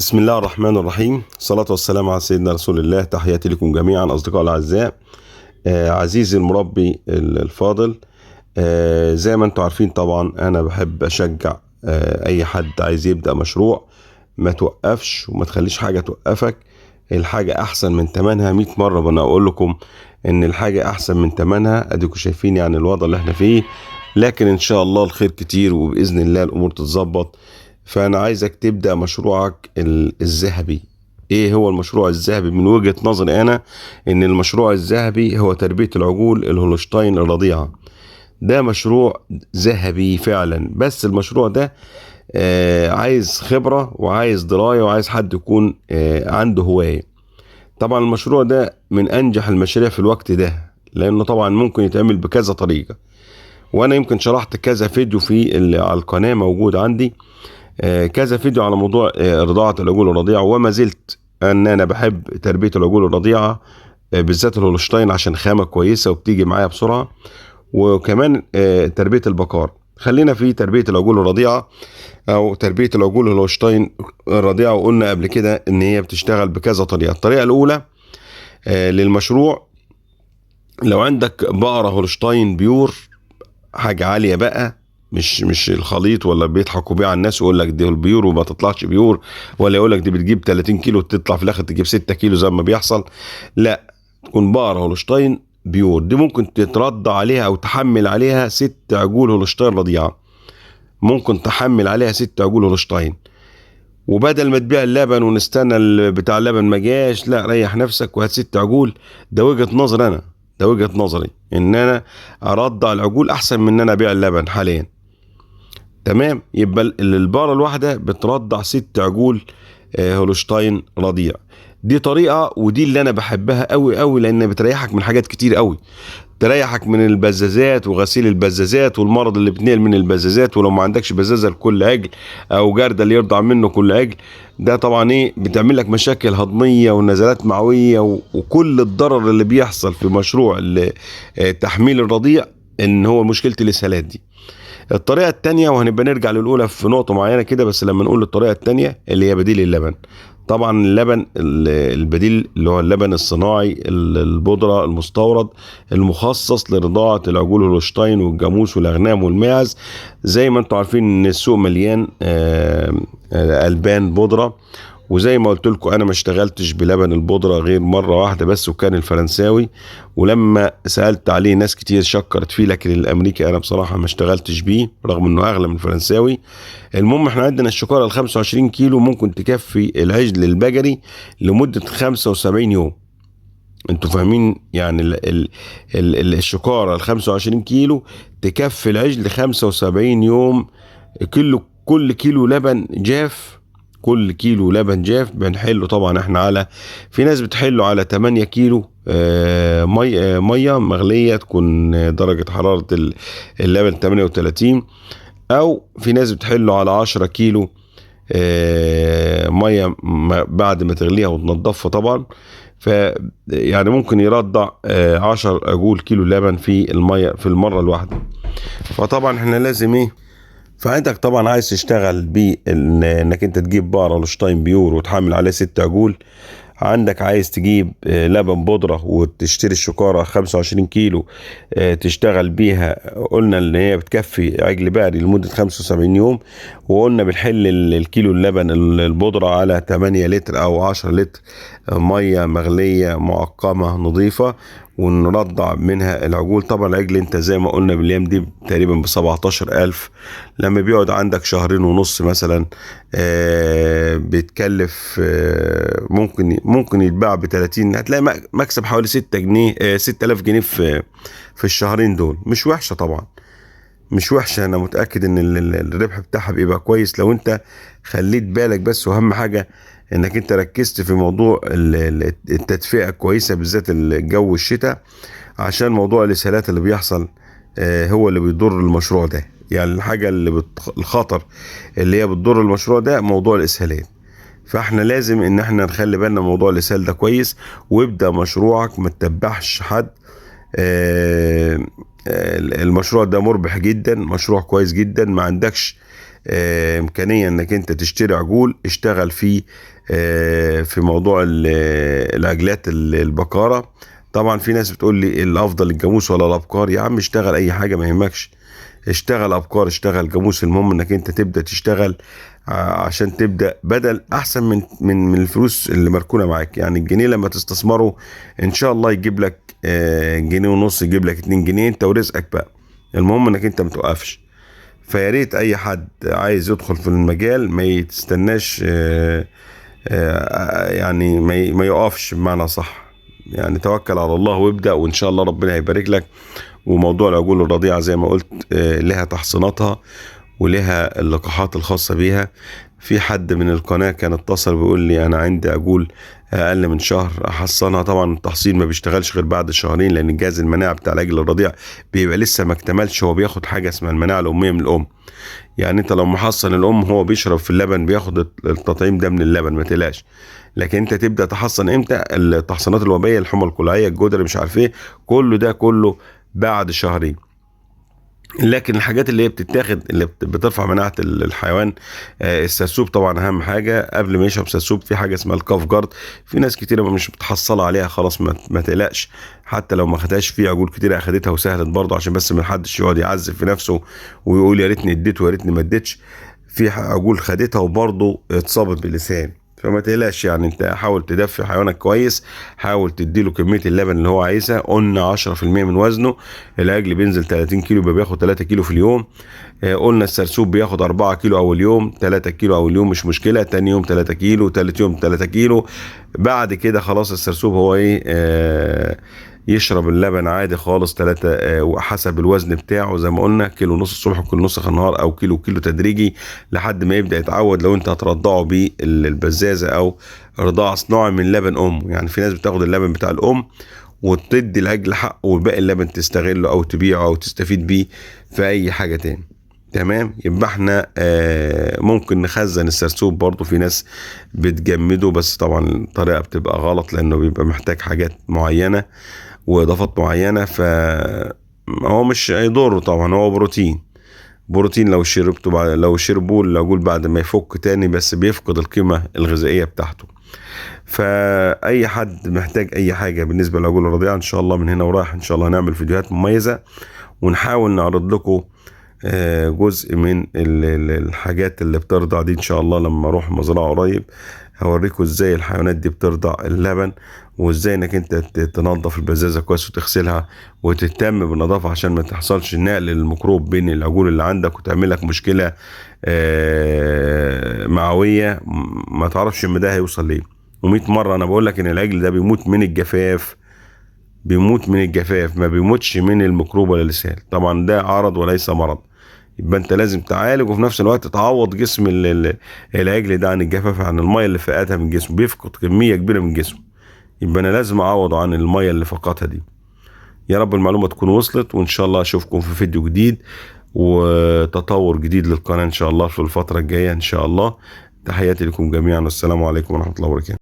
بسم الله الرحمن الرحيم، الصلاة والسلام على سيدنا رسول الله. تحياتي لكم جميعا أصدقاء الأعزاء. عزيزي المربي الفاضل، زي ما انتم عارفين طبعا أنا بحب أشجع أي حد عايز يبدأ مشروع، ما توقفش وما تخليش حاجة توقفك. الحاجة أحسن من تمنها 100 مرة. أنا أقول لكم إن الحاجة أحسن من تمنها. أديكم شايفين يعني الوضع اللي احنا فيه، لكن إن شاء الله الخير كتير وبإذن الله الأمور تتظبط. فأنا عايزك تبدأ مشروعك الذهبي. إيه هو المشروع الذهبي؟ من وجهة نظري أنا إن المشروع الذهبي هو تربية العجول الهولشتاين الرضيعة. ده مشروع ذهبي فعلا، بس المشروع ده عايز خبرة وعايز دراية وعايز حد يكون عنده هواية. طبعا المشروع ده من أنجح المشاريع في الوقت ده، لأنه طبعا ممكن يتعمل بكذا طريقة، وأنا يمكن شرحت كذا فيديو في على القناة موجود عندي، كذا فيديو على موضوع رضاعة العجول الرضيعة. وما زلت أن أنا بحب تربية العجول الرضيعة، بالذات الهولشتاين عشان خامة كويسة وبتيجي معايا بسرعة، وكمان تربية البقار. خلينا في تربية العجول الرضيعة أو تربية العجول الهولشتاين الرضيعة. وقلنا قبل كده إن هي بتشتغل بكذا طريقة. الطريقة الأولى للمشروع، لو عندك بقرة هولشتاين pure، حاجة عالية بقى، مش الخليط ولا بيضحكوا بيه على الناس ويقول لك دي ال pure وما تطلعش pure، ولا يقول لك دي بتجيب 30 كيلو تطلع في الاخر تجيب 6 كيلو زي ما بيحصل. لا، تكون بقرة هولشتاين pure، دي ممكن تترضع عليها او تحمل عليها 6 عجول هولشتاين رضيعة. ممكن تحمل عليها 6 عجول هولشتاين، وبدل ما تبيع اللبن ونستنى بتاع اللبن ما جاش، لا، ريح نفسك وهات 6 عجول. ده وجهة نظر انا، ده وجهة نظري ان انا ارضع العجول احسن من ان انا ابيع اللبن حاليا. تمام؟ يبقى البقرة الواحدة بترضع 6 عجول هولشتاين رضيع. دي طريقة، ودي اللي انا بحبها قوي قوي، لان بتريحك من حاجات كتير قوي. تريحك من البزازات وغسيل البزازات والمرض اللي بتنقل من البزازات، ولو ما عندكش بزازة لكل عجل او جردل اللي يرضع منه كل عجل، ده طبعا ايه بتعمل لك مشاكل هضمية ونزلات معوية وكل الضرر اللي بيحصل في مشروع تحميل الرضيع، ان هو مشكلة الاسهالات دي. الطريقة التانية، وهنبقى نرجع للأولى في نقطة معينة كده، بس لما نقول الطريقة التانية اللي هي بديل اللبن. طبعا اللبن البديل اللي هو اللبن الصناعي البودرة المستورد المخصص لرضاعة العجول الهولشتاين والجاموس والأغنام والماعز. زي ما انتم عارفين ان السوق مليان ألبان بودرة، وزي ما قلت لكم انا ما اشتغلتش بلبن البودرة غير مرة واحدة بس، وكان الفرنساوي، ولما سألت عليه ناس كتير شكرت فيه، لكن الامريكي انا بصراحة ما اشتغلتش بيه رغم انه اغلى من الفرنساوي. المهم احنا عندنا الشكارة ال 25 كيلو ممكن تكفي العجل البجري لمدة 75 يوم. انتوا فاهمين يعني الشكارة ال 25 كيلو تكفي العجل 75 يوم. كل كيلو لبن جاف، كل كيلو لبن جاف بنحله طبعا احنا على، في ناس بتحله على 8 كيلو ميه مغلية تكون درجة حرارة اللبن 38، او في ناس بتحله على 10 كيلو مية بعد ما تغليها وتنضفها طبعا. ف يعني ممكن يرضع 10 عجول كيلو لبن في المية في المرة الواحدة. فطبعا احنا لازم ايه، فعندك طبعا عايز تشتغل انك انت تجيب بقرة هولشتاين pure وتحمل عليه 6 عجول. عندك عايز تجيب لبن بودرة وتشتري الشكارة 25 كيلو تشتغل بيها. قلنا ان هي بتكفي عجل بقري لمدة 75 يوم، وقلنا بنحل الكيلو اللبن البودرة على 8 لتر او 10 لتر مية مغلية معقمة نظيفة، ونرضع منها العجول. طبعا العجل انت زي ما قلنا بالايام دي تقريبا ب17,000، لما بيقعد عندك شهرين ونص مثلا، بيتكلف، ممكن يتباع ب30، هتلاقي مكسب حوالي 6 جنيه، 6000 جنيه في الشهرين دول. مش وحشة طبعا، مش وحشة. انا متأكد ان الربح بتاعها بيبقى كويس لو انت خليت بالك بس. واهم حاجة انك انت ركزت في موضوع التدفئة كويسة، بالذات الجو الشتاء، عشان موضوع الاسهالات اللي بيحصل هو اللي بيضر المشروع ده. يعني الحاجة اللي الخطر اللي هي بتضر المشروع ده موضوع الاسهالات. فاحنا لازم ان احنا نخلي بالنا من موضوع الاسهال ده كويس، وابدأ مشروعك ما تتبعش حد. المشروع ده مربح جدا، مشروع كويس جدا. ما عندكش امكانية انك انت تشتري عجول، اشتغل فيه في موضوع العجلات البقاره. طبعا في ناس بتقول لي الافضل الجاموس ولا الابقار. يا عم اشتغل اي حاجة ما يهمكش، اشتغل ابقار اشتغل جاموس، المهم انك انت تبدا تشتغل عشان تبدا بدل احسن من الفلوس اللي مركونة معاك. يعني الجنيه لما تستثمره ان شاء الله يجيب لك جنيه ونص، يجيب لك 2 جنيه، انت ورزقك بقى. المهم انك انت ما توقفش. فيا ريت اي حد عايز يدخل في المجال ما يتستناش، يعني ما يقفش بمعنى صح، يعني توكل على الله وابدأ، وان شاء الله ربنا هيبارك لك. وموضوع العجول الرضيعة زي ما قلت، لها تحصيناتها ولها اللقاحات الخاصة بيها. في حد من القناة كان اتصل بيقول لي انا عندي عجول اقل من شهر احصنها. طبعا التحصين ما بيشتغلش غير بعد شهرين، لان الجهاز المناعة بتاع العجل الرضيع بيبقى لسه ما اكتملش، هو بياخد حاجة اسمها المناعة الأمية من الأم. يعني انت لو محصن الأم هو بيشرب في اللبن، بياخد التطعيم ده من اللبن، ما تقلقش. لكن انت تبدأ تحصن امتى؟ التحصينات الوبائية، الحمى القلاعية، الجدري، مش عارف ايه، كله ده كله بعد شهرين. لكن الحاجات اللي هي بتتاخد اللي بترفع مناعة الحيوان، السرسوب طبعا اهم حاجة. قبل ما يشرب سرسوب في حاجة اسمها الكاف جارد، في ناس كتيرة مش متحصلة عليها، خلاص ما تقلقش، حتى لو ما خدهاش في عجول كتيرة اخدتها وسهلت برضه، عشان بس ما حدش يقعد يعذب في نفسه ويقول يا ريتني اديت ويا ريتني ما اديتش. في عجول خدتها وبرضه اتصابت باللسان، فما تقلقش. يعني انت حاول تدفي حيوانك كويس، حاول تديله كمية اللبن اللي هو عايزها، قلنا عشرة في المية من وزنه. العجل بينزل 30 كيلو يبقى بياخد 3 كيلو في اليوم. قلنا السرسوب بياخد 4 كيلو أول يوم، 3 كيلو أول يوم مش مشكلة، تاني يوم 3 كيلو، تالت يوم 3 كيلو. بعد كده خلاص السرسوب هو إيه، يشرب اللبن عادي خالص 3، وحسب الوزن بتاعه زي ما قلنا، كيلو ونص الصبح وكيلو ونص في النهار، أو كيلو كيلو تدريجي لحد ما يبدأ يتعود. لو أنت هترضعه بالبزازة أو رضاعة صناعي من لبن أمه، يعني في ناس بتاخد اللبن بتاع الأم وتدي العجل حقه والباقي اللبن تستغله أو تبيعه أو تستفيد بيه في أي حاجة تاني. تمام. يبقى احنا، ممكن نخزن السرسوب برضو، في ناس بتجمده، بس طبعا الطريقة بتبقى غلط لأنه بيبقى محتاج حاجات معينة وإضافات معينة، فهو مش هيضره طبعا، هو بروتين. بروتين لو شربته بعد، لو شربوه العجول بعد ما يفك تاني، بس بيفقد القيمة الغذائية بتاعته. فأي حد محتاج أي حاجة بالنسبة للعجول الرضيعة إن شاء الله من هنا ورايح إن شاء الله هنعمل فيديوهات مميزة، ونحاول نعرض لكم، جزء من الحاجات اللي بترضع دي إن شاء الله. لما أروح مزرعة قريب هوريكم إزاي الحيوانات دي بترضع اللبن، وإزاي إنك أنت تنظف البزازة كويس وتغسلها وتهتم بالنظافة عشان ما تحصلش نقل الميكروب بين العجول اللي عندك وتعمل لك مشكلة، معوية ما تعرفش ما ده هيوصل ليه. ومية مرة أنا بقول لك إن العجل ده بيموت من الجفاف، بيموت من الجفاف، ما بيموتش من الميكروب ولا الإسهال. طبعا ده عرض وليس مرض، يبقى انت لازم تعالج وفي نفس الوقت تعوض جسم العجل ده عن الجفاف، عن المية اللي فقدها من جسمه، بيفقد كمية كبيرة من جسمه، يبقى انا لازم اعوضه عن المية اللي فقدها دي. يا رب المعلومة تكون وصلت، وان شاء الله اشوفكم في فيديو جديد وتطور جديد للقناة ان شاء الله في الفترة الجاية ان شاء الله. تحياتي لكم جميعا، والسلام عليكم ورحمة الله وبركاته.